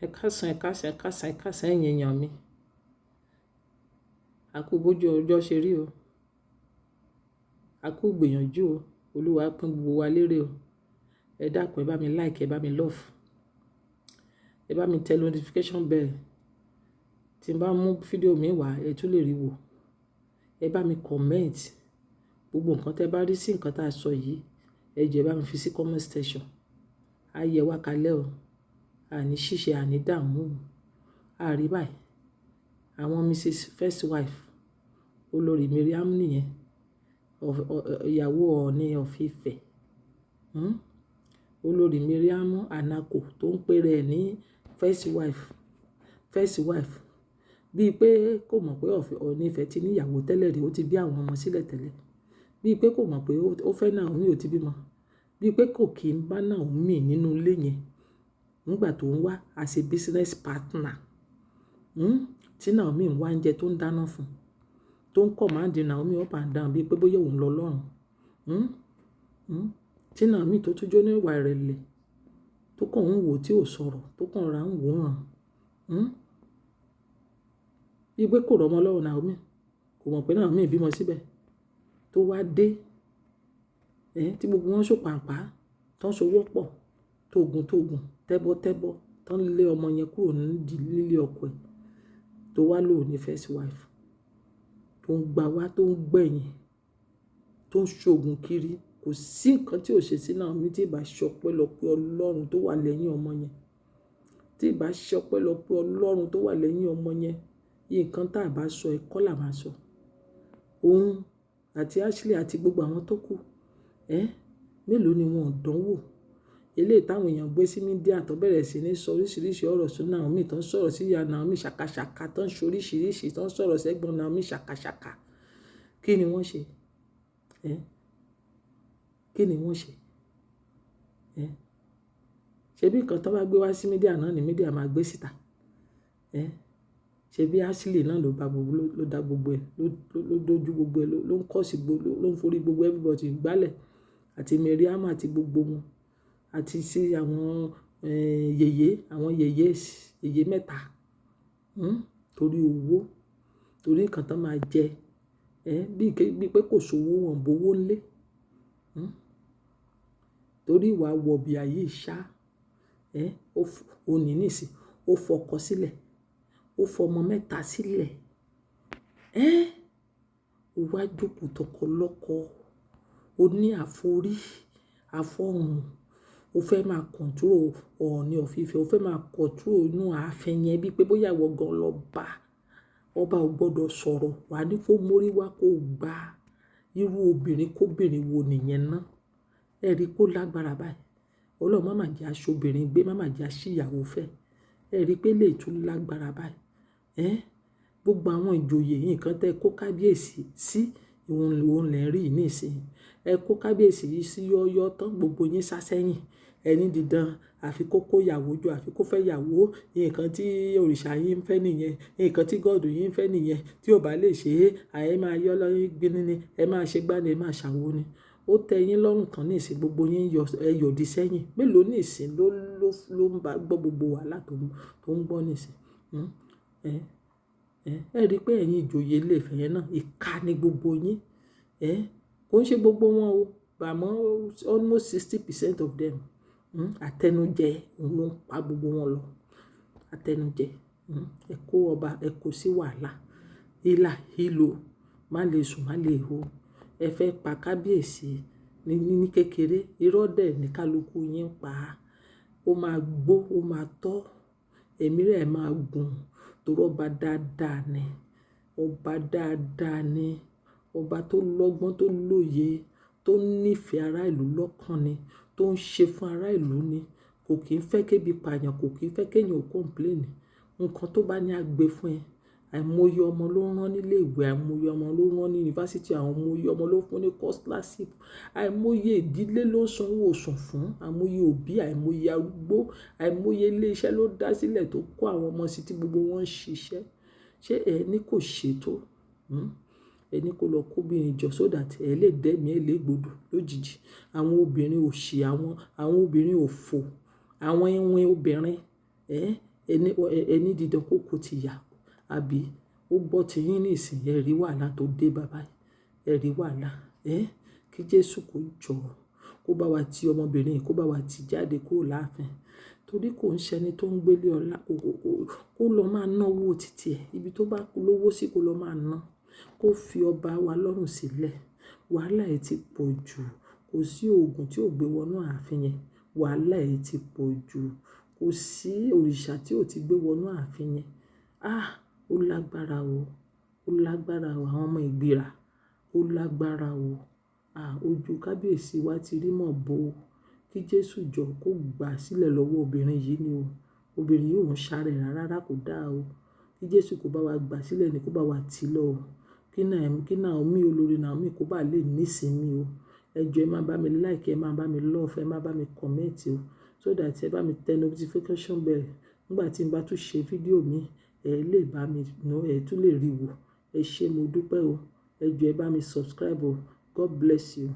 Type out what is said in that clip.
Ẹ káàsán, ẹ káàsán, ẹ káàsán, ẹ káàsán ẹ̀yin èèyàn mi. A kú bójú ọjọ́ ṣe rí o. A kú ìgbìyànjú o. Olúwa pín gbogbo wa lérè o. Ẹ dákun, ẹ bá mi like, ẹ bá mi love. Ẹ bá mi tẹ notification bell. Tí n bá mú fídíò mi wá, ẹ tún lè rí wò. Ẹ bá mi comment. Gbogbo nǹkan tí ẹ bá rí sí nǹkan tí a sọ yìí, ẹ jọ̀ọ́ ẹ bá mi fi sí comment section. A yẹ wá kalẹ̀ o. A ní ṣíṣe, a ní dààmú o. A rí báyìí. Àwọn Mrs. First Wife, Olórí Mariam nìyẹn. Ìyàwó Ọọ̀ni of Ifẹ̀. Olórí Mariam Anako tó ń pè rẹ̀ ní First Wife, First Wife. Bí i pé kò mọ̀ pé Ọọ̀ni Ifẹ̀ ti ní ìyàwó tẹ́lẹ̀ rí, ó ti bí àwọn ọmọ sílẹ̀ tẹ́lẹ̀. Bí i pé kò mọ̀ pé ó fẹ́ Naomi, ó ti bímọ. Bí i pé kò kí ń bá Naomi nínú ilé yẹn nígbà tó ń wá as a business partner. Tí Naomi ń wá oúnjẹ tó ń dáná fún, tó ń command Naomi up and down bí i pé bóyá òun lọ lọ́run. Tí Naomi tó tún jó ní ìwà ìrẹ̀lẹ̀, tó kàn ń wò tí ò sọ̀rọ̀, tó kàn ra ń wò rán. Bí i pé kò rọ́mọ lọ́wọ́ Naomi, kò mọ̀ pé Naomi bímọ síbẹ̀. Tó wá dé, tí gbogbo wọn so pàǹpá, tó ń so wọ́pọ̀, tógun tógun, tẹ́bọ́ tẹ́bọ́, tó ń lé ọmọ yẹn kúrò nílé ọkọ ẹ̀, tó wá lò ní first wife, tó ń gba wá, tó ń gbẹ̀yìn, tó ń ṣògùn kiri. Kò sí nǹkan tí ò ṣe sí Naomi tí ì bá ṣọpẹ́lọpẹ́ Ọlọ́run tó wà lẹ́yìn ọmọ yẹn. Tí ì bá ṣọpẹ́lọpẹ́ Ọlọ́run tó wà lẹ́yìn ọmọ yẹn, nǹkan tí a bá sọ, ẹ kọ́ là máa sọ. Òun àti Ashley àti gbogbo àwọn tó kù, mélòó ni wọ́n ò dánwò? Eléyìí táwọn èèyàn gbé sí media tó bẹ̀rẹ̀ sí ní sọ oríṣiríṣi ọ̀rọ̀ sí Naomi, tó ń sọ̀rọ̀ sí ìyá Naomi ṣàkàṣàkà, tó ń sọ oríṣiríṣi, tó ń sọ̀rọ̀ sẹ́gbọ̀n Naomi ṣàkàṣàkà. Kí ni wọ́n ṣe? Ẹ́, kí ni wọ́n ṣe? Ẹ́, ṣé bí nǹkan tó bá gbé wá sí media náà ni media máa gbé síta? Ẹ́, ṣé bí Ashley náà ló bá gbogbo, ló dá gbogbo ẹ̀, ló dojú gbogbo ẹ̀, ló ń kọ́ sí gbogbo, ló ń forí gbogbo everybody gbálẹ̀ àti Mariam àti gbogbo wọn àti sí àwọn, yèyé, àwọn yèyé, yèyé mẹ́ta. Torí owó, torí nǹkan tó máa jẹ. Ẹ́, bí pé kò sówó wọn bówó nlé. Torí ìwà wọ̀bìà yìí ṣá. Ẹ́, ó ní nísìn, ó fọkọ sílẹ̀, ó fọmọ mẹ́ta sílẹ̀. Ẹ́, ó wá jókòó tọkọ lọ́kọ. Ó ní àforí, àfọ̀run. Ó fẹ́ máa control Ọọ̀ni of Ifẹ̀, ó fẹ́ máa control inú ààfin yẹn bí pé bóyá ìwọ gan lọ bá. Ọba ò gbọdọ̀ sọ̀rọ̀, wà ní kó mórí wá kó gba irú obìnrin kóbìnrin wo nìyẹn ná. Ẹ rí pé ó lágbára báyìí. Ọlọ́run má má jẹ́ aṣọ obìnrin gbé, má má jẹ́ aṣí ìyàwó fẹ́. Ẹ rí pé lè tún lágbára báyìí. Ẹ́, gbogbo àwọn ìjòyè nǹkan tẹ kó kábíyèsí sí, òun ló ń rí nísìnyí. Ẹ kó kábíyèsí yìí sí yọ́yọ́ tán, gbogbo yín sá sẹ́yìn. Ẹ ní dídán, àfi kó kó ìyàwó jọ, àfi kó fẹ́ ìyàwó. Nǹkan tí òrìṣà yín ń fẹ́ nìyẹn. Nǹkan tí God yín ń fẹ́ nìyẹn. Tí ò bá lè ṣe é, àì máa yọ́ lọ́yín gbíní ni. Ẹ máa ṣe gbá ni, ẹ máa ṣàwo ni. Ó tẹ yín lọ́rùn tán nísìnyí, gbogbo yín yọ, ẹ yọ̀dí sẹ́yìn. Mélòó nísìnyí ló ń bá gbọ́ gbogbo wàhálà tó ń gbọ́ nísìnyí? Ẹ́, ẹ rí pé ẹ̀yin ìjòyè ilé Ifẹ̀ yẹn náà, ìkà ni gbogbo yín. Ẹ́, kò ń ṣe gbogbo wọn o. Àmọ́ almost 60% of them, àtẹnujẹ òun ló ń pa gbogbo wọn lọ. Àtẹnujẹ. Ẹ kó ọba, ẹ kó sí wàhálà. Hílà, hílo, má lè sùn, má lè ho. Ẹ fẹ́ pa kábíyèsí ní kékeré. Irọ́ dẹ̀ ní kálukú yín pa. Ó máa gbó, ó máa tọ́, ẹ̀mí rẹ̀ máa gùn. Torí ọba dáadáa ni. Ọba dáadáa ni. Ọba tó lọ́gbọ́n, tó lóye, tó nífẹ̀ẹ́ ará ìlú lọ́kàn ni, tó ń ṣe fún ará ìlú ni. Kò kín fẹ́ kébi pa èèyàn, kò kín fẹ́ kí èèyàn ó complain. Nǹkan tó bá ní a gbé fún ẹ. Àìmọye ọmọ ló ń rán nílé ìwé, àìmọye ọmọ ló ń rán ní yunifásítì, àìmọye ọmọ ló fún ní scholarship, àìmọye ìdílé ló ń sanwó oṣù fún, àìmọye òbí, àìmọye arúgbó, àìmọye ilé iṣẹ́ ló dá sílẹ̀ tó kó àwọn ọmọ sí tí gbogbo wọn ń ṣiṣẹ́. Ṣé ẹ ní kò ṣe tó? Ẹ ní kó lọ kó obìnrin jọ so that ẹ lè dẹ́mi ẹ lè gbodò lójijì. Àwọn obìnrin òṣì, àwọn obìnrin òfò, àwọn ìwìn obìnrin, ẹ́, Ẹni, ẹni dídán kó kú ti yà, àbí ó gbọ́ ti yín nísìnyí, ẹ rí wàhálà tó dé bá báyìí. Ẹ rí wàhálà. Ẹ́, kí Jésù kó jọ, kó bá wa ti ọmọbìnrin yìí, kó bá wa ti jáde kúrò láàfin. Torí kò ń ṣe ẹni tó ń gbé lé ọlá, kó lọ máa ná owó títí ẹ. Ibi tó bá lówó sí kó lọ máa ná. Kó fi ọba wa lọ́rùn sílẹ̀. Wàhálà ẹ ti pọ̀ jù. Kò sí òògùn tí ò gbé wọnú ààfin yẹn. Wàhálà ẹ ti pọ̀ jù. Kò sí òrìṣà tí ò ti gbé wọnú ààfin yẹn. Ah! Ó lágbára o. Ó lágbára o. Àwọn ọmọ ìgbéra. Ó lágbára o. Ah! Ojú kábíyèsí wa ti rí mọ̀ bó. Kí Jésù jọ kó gbà sílẹ̀ lọ́wọ́ obìnrin yìí ni o. Obìnrin yìí ò ń sáré rárá, kò dáa o. Kí Jésù kó bá wa gbà sílẹ̀ ni kó bá wa ti lọ o. Kí Naomi, olórí Naomi kó bá lè ní ìsinmi o. Ẹ jọ, ẹ máa bá mi like, ẹ máa bá mi love, ẹ máa bá mi comment o. So that ẹ bá mi tẹ notification bell. Nígbà tí n bá tún ṣe fídíò mi, ẹ lè bá mi know, ẹ tún lè rí wò. Ẹ ṣé, mo dúpẹ́ o. Ẹ jọ, ẹ bá mi subscribe o. God bless you.